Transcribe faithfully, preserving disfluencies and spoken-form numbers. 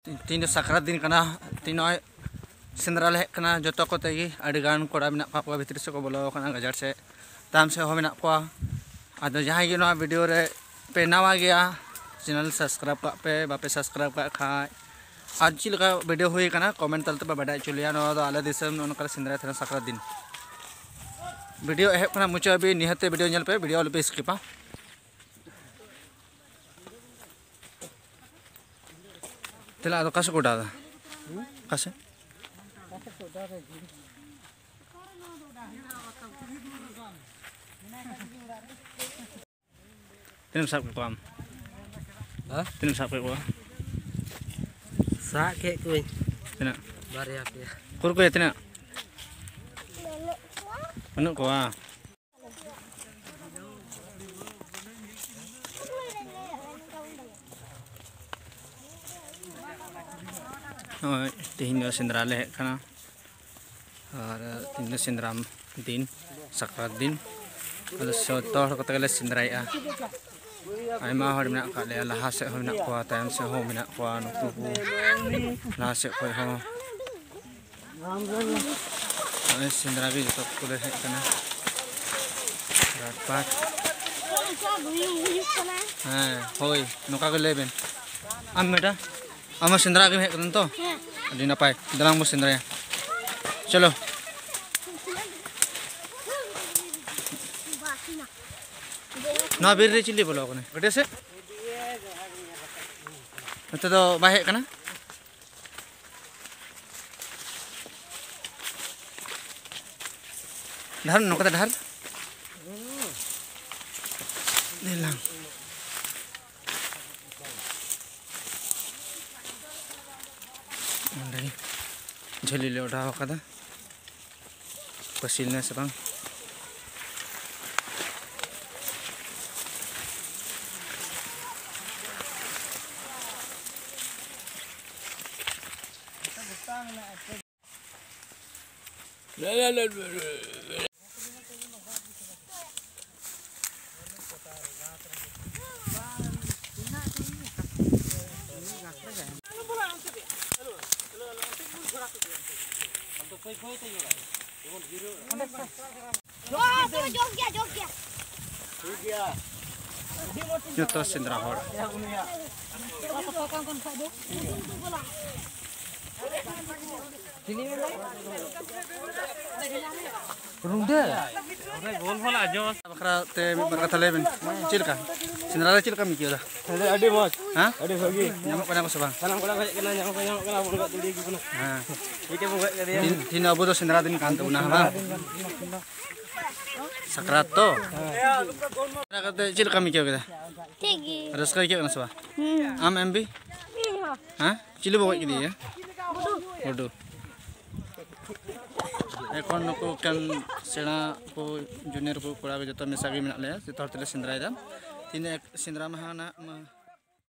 ᱛᱮᱦᱮᱧ ᱫᱚ ᱥᱟᱠᱨᱟᱛ ᱫᱤᱱ ᱠᱟᱱᱟ᱾ ᱛᱮᱦᱮᱧ ᱱᱚᱜᱼᱚᱭ ᱥᱮᱸᱫᱽᱨᱟ ᱞᱮ ᱦᱮᱡ ᱠᱟᱱᱟ᱾ ᱡᱚᱛᱚ ᱠᱚᱛᱮ ᱜᱮ ᱟᱹᱰᱤ ᱜᱟᱱ ᱠᱚᱲᱟ ᱢᱮᱱᱟᱜ ᱠᱚᱣᱟ, ᱚᱠᱚᱭ ᱵᱷᱤᱛᱨᱤ ᱥᱮᱫ ᱠᱚ ᱵᱚᱞᱚ ᱟᱠᱟᱱᱟ, ᱜᱟᱡᱟᱲ ᱥᱮᱫ, ᱛᱟᱭᱚᱢ ᱥᱮᱫ ᱦᱚᱸ ᱢᱮᱱᱟᱜ ᱠᱚᱣᱟ᱾ ᱟᱫᱚ ᱡᱟᱦᱟᱸᱭ ᱜᱮ ᱱᱚᱣᱟ ᱵᱷᱤᱰᱤᱭᱳ ᱨᱮ ᱯᱮ ᱱᱟᱣᱟ ᱜᱮᱭᱟ, ᱪᱮᱱᱮᱞ ᱥᱟᱵᱥᱠᱨᱟᱭᱤᱵᱽ ᱠᱟᱜ ᱯᱮ, ᱵᱟᱯᱮ ᱥᱟᱵᱥᱠᱨᱟᱭᱤᱵᱽ ᱠᱟᱜ ᱠᱷᱟᱡ᱾ ᱟᱨ ᱪᱮᱫ ᱞᱮᱠᱟ ᱵᱷᱤᱰᱤᱭᱳ ᱦᱩᱭ ᱠᱟᱱᱟ, ᱠᱚᱢᱮᱱᱴ ᱛᱟᱞᱟ ᱛᱮᱯᱮ ᱵᱟᱰᱟᱭ ᱦᱚᱪᱚ ᱞᱮᱭᱟ᱾ ᱱᱚᱣᱟ ᱫᱚ ᱟᱞᱮ ᱫᱤᱥᱚᱢ ᱱᱚᱜᱼᱚ ᱱᱚᱝᱠᱟ ᱞᱮ ᱥᱮᱸᱫᱽᱨᱟᱭ ᱛᱟᱦᱮᱱᱟ ᱥᱟᱠᱨᱟᱛ ᱫᱤᱱ᱾ ᱵᱷᱤᱰᱤᱭᱳ ᱮᱦᱚᱵ ᱠᱷᱚᱱᱟᱜ ᱢᱩᱪᱟᱹᱫ ᱦᱟᱹᱵᱤᱡ ᱱᱤᱦᱟᱹᱛ ᱛᱮ ᱵᱷᱤᱰᱤᱭᱳ ᱧᱮᱞ ᱯᱮ, ᱵᱷᱤᱰᱤᱭᱳ ᱟᱞᱚᱯᱮ ᱥᱠᱤᱯᱟ᱾ ᱛᱟᱦᱞᱮ ᱟᱫᱚ ᱚᱠᱟ ᱥᱮᱫ ᱠᱚ ᱚᱰᱟᱣ ᱮᱫᱟ? ᱚᱠᱟ ᱥᱮᱫ? ᱛᱤᱱᱟᱹᱜ ᱮᱢ ᱥᱟᱵ ᱠᱮᱫ ᱠᱚᱣᱟ ᱟᱢ? ᱦᱮᱸ? ᱛᱤᱱᱟᱹᱜ ᱮᱢ ᱥᱟᱵ ᱠᱮᱫ ᱠᱚᱣᱟ? ᱥᱟᱵ ᱠᱮᱫ ᱠᱚᱣᱟᱹᱧ᱾ ᱛᱤᱱᱟᱹᱜ? ᱵᱟᱨᱭᱟ ᱯᱮᱭᱟ᱾ ᱠᱩᱨ ᱠᱚ ᱛᱤᱱᱟᱹᱜ? ᱵᱟᱹᱱᱩᱜ ᱠᱚᱣᱟ᱾ ᱱᱚᱜᱼᱚᱭ ᱛᱮᱦᱮᱧ ᱫᱚ ᱥᱮᱸᱫᱽᱨᱟ ᱞᱮ ᱦᱮᱡ ᱠᱟᱱᱟ᱾ ᱟᱨ ᱛᱮᱦᱮᱧ ᱫᱚ ᱥᱮᱸᱫᱽᱨᱟ ᱫᱤᱱ, ᱥᱟᱠᱨᱟᱛ ᱫᱤᱱ᱾ ᱟᱫᱚ ᱡᱚᱛᱚ ᱦᱚᱲ ᱠᱚᱛᱮ ᱜᱮᱞᱮ ᱥᱮᱸᱫᱽᱨᱟᱭᱮᱫᱼᱟ᱾ ᱟᱭᱢᱟ ᱦᱚᱲ ᱢᱮᱱᱟᱜ ᱟᱠᱟᱫ ᱞᱮᱭᱟ, ᱞᱟᱦᱟ ᱥᱮᱫ ᱦᱚᱸ ᱢᱮᱱᱟᱜ ᱠᱚᱣᱟ, ᱛᱟᱭᱚᱢ ᱥᱮᱫ ᱦᱚᱸ ᱢᱮᱱᱟᱜ ᱠᱚᱣᱟ, ᱱᱩᱠᱩ ᱠᱚ ᱞᱟᱦᱟ ᱥᱮᱫ ᱠᱷᱚᱱ ᱦᱚᱸ᱾ ᱱᱚᱜᱼᱚᱭ ᱥᱮᱸᱫᱽᱨᱟ ᱜᱮ ᱡᱚᱛᱚ ᱠᱚᱞᱮ ᱦᱮᱡ ᱟᱠᱟᱱᱟ᱾ ᱨᱟᱴᱯᱟᱴ᱾ ᱦᱮᱸ, ᱦᱳᱭ, ᱱᱚᱝᱠᱟ ᱜᱮ ᱞᱟᱹᱭ ᱵᱮᱱ᱾ ᱟᱢ ᱢᱮᱰᱟ, ᱟᱢ ᱦᱚᱸ ᱥᱮᱸᱫᱽᱨᱟ ᱜᱮᱢ ᱦᱮᱡ ᱟᱠᱟᱱᱟ ᱛᱚ? ᱦᱮᱸ᱾ ᱟᱹᱰᱤ ᱱᱟᱯᱟᱭ, ᱫᱮᱞᱟᱝ ᱵᱚᱱ ᱥᱮᱸᱫᱽᱨᱟᱭᱟ᱾ ᱪᱚᱞᱚ᱾ ᱱᱚᱣᱟ ᱵᱤᱨ ᱨᱮ ᱪᱤᱞᱤ ᱵᱚᱞᱚ ᱟᱠᱟᱱᱟ? ᱜᱟᱹᱰᱭᱟᱹ ᱥᱮᱫ? ᱱᱚᱛᱮ ᱫᱚ ᱵᱟᱭ ᱦᱮᱡ ᱟᱠᱟᱱᱟ? ᱰᱟᱦᱟᱨ ᱱᱚᱝᱠᱟ ᱛᱮ ᱰᱟᱦᱟᱨ᱾ ᱫᱮᱞᱟᱝ᱾ ᱚᱸᱰᱮ ᱡᱷᱟᱹᱞᱤ ᱞᱮ ᱚᱰᱟᱣ ᱟᱠᱟᱫᱟ᱾ ᱯᱟᱹᱥᱤ ᱞᱮᱱᱟ ᱥᱮ ᱵᱟᱝ? ᱡᱚᱜ ᱜᱮᱭᱟ, ᱡᱚᱜ ᱜᱮᱭᱟ᱾ ᱡᱚᱛᱚ ᱥᱮᱸᱫᱽᱨᱟ ᱦᱚᱲ᱾ ᱨᱩᱸᱰᱟᱹ᱾ ᱵᱟᱠᱷᱨᱟ ᱛᱮ ᱢᱤᱫ ᱵᱟᱨ ᱠᱟᱛᱷᱟ ᱞᱟᱹᱭ ᱵᱮᱱ᱾ ᱪᱮᱫ ᱞᱮᱠᱟ ᱥᱮᱸᱫᱽᱨᱟ ᱨᱮ ᱪᱮᱫ ᱞᱮᱠᱟᱢ ᱟᱹᱭᱠᱟᱹᱣ ᱮᱫᱟ? ᱟᱹᱰᱤ ᱢᱚᱡᱽ᱾ ᱦᱮᱸ? ᱟᱹᱰᱤ ᱵᱷᱟᱹᱜᱤ᱾ ᱧᱟᱢᱚᱜ ᱠᱟᱱᱟ ᱠᱚ ᱥᱮ ᱵᱟᱝ? ᱥᱟᱱᱟᱢ ᱠᱚᱲᱟ ᱠᱚ ᱦᱮᱡ ᱠᱟᱱᱟ, ᱧᱟᱢ ᱠᱚ ᱧᱟᱢᱚᱜ ᱠᱟᱱᱟ, ᱵᱚᱱ ᱜᱚᱡ ᱫᱟᱲᱮᱭᱟᱠᱚ ᱠᱟᱱᱟ᱾ ᱦᱮᱸ᱾ ᱢᱤᱫᱴᱮᱡ ᱵᱚᱱ ᱜᱚᱡ ᱠᱮᱫᱮᱭᱟ᱾ ᱛᱤᱦᱤᱧ, ᱛᱤᱦᱤᱧ ᱟᱵᱚ ᱫᱚ ᱥᱮᱸᱫᱽᱨᱟ ᱫᱤᱱ ᱠᱟᱱ ᱛᱟᱵᱚᱱᱟ, ᱦᱮᱸ ᱵᱟᱝ? ᱥᱟᱠᱨᱟᱛ ᱛᱚ᱾ ᱥᱮᱸᱫᱽᱨᱟ ᱠᱟᱛᱮ ᱪᱮᱫ ᱞᱮᱠᱟᱢ ᱟᱹᱭᱠᱟᱹᱣ ᱠᱮᱫᱟ? ᱴᱷᱤᱠ ᱜᱮ᱾ ᱨᱟᱹᱥᱠᱟᱹ ᱟᱹᱭᱠᱟᱹᱜ ᱠᱟᱱᱟ ᱥᱮ ᱵᱟᱝ? ᱦᱩᱸ᱾ ᱟᱢ ᱮᱢ ᱵᱤ? ᱤᱧ ᱦᱚᱸ᱾ ᱦᱮᱸ? ᱪᱤᱞᱤ ᱵᱚ ᱜᱚᱡ ᱠᱮᱫᱮᱭᱟ? ᱜᱩᱰᱩ᱾ ᱜᱩᱰᱩ᱾ ᱮᱠᱷᱚᱱ ᱱᱩᱠᱩ ᱮᱠᱮᱱ ᱥᱮᱬᱟ ᱠᱚ, ᱡᱩᱱᱤᱭᱟᱨ ᱠᱚ, ᱠᱚᱲᱟ ᱠᱚ ᱡᱚᱛᱚ ᱢᱮᱥᱟ ᱜᱮ ᱢᱮᱱᱟᱜ ᱞᱮᱭᱟ, ᱡᱚᱛᱚ ᱦᱚᱲ ᱛᱮᱞᱮ ᱥᱮᱸᱫᱽᱨᱟᱭᱮᱫᱟ᱾ ᱛᱤᱱᱟᱹᱜ ᱥᱮᱸᱫᱽᱨᱟ ᱢᱟᱦᱟ ᱱᱟᱜ ᱢᱟ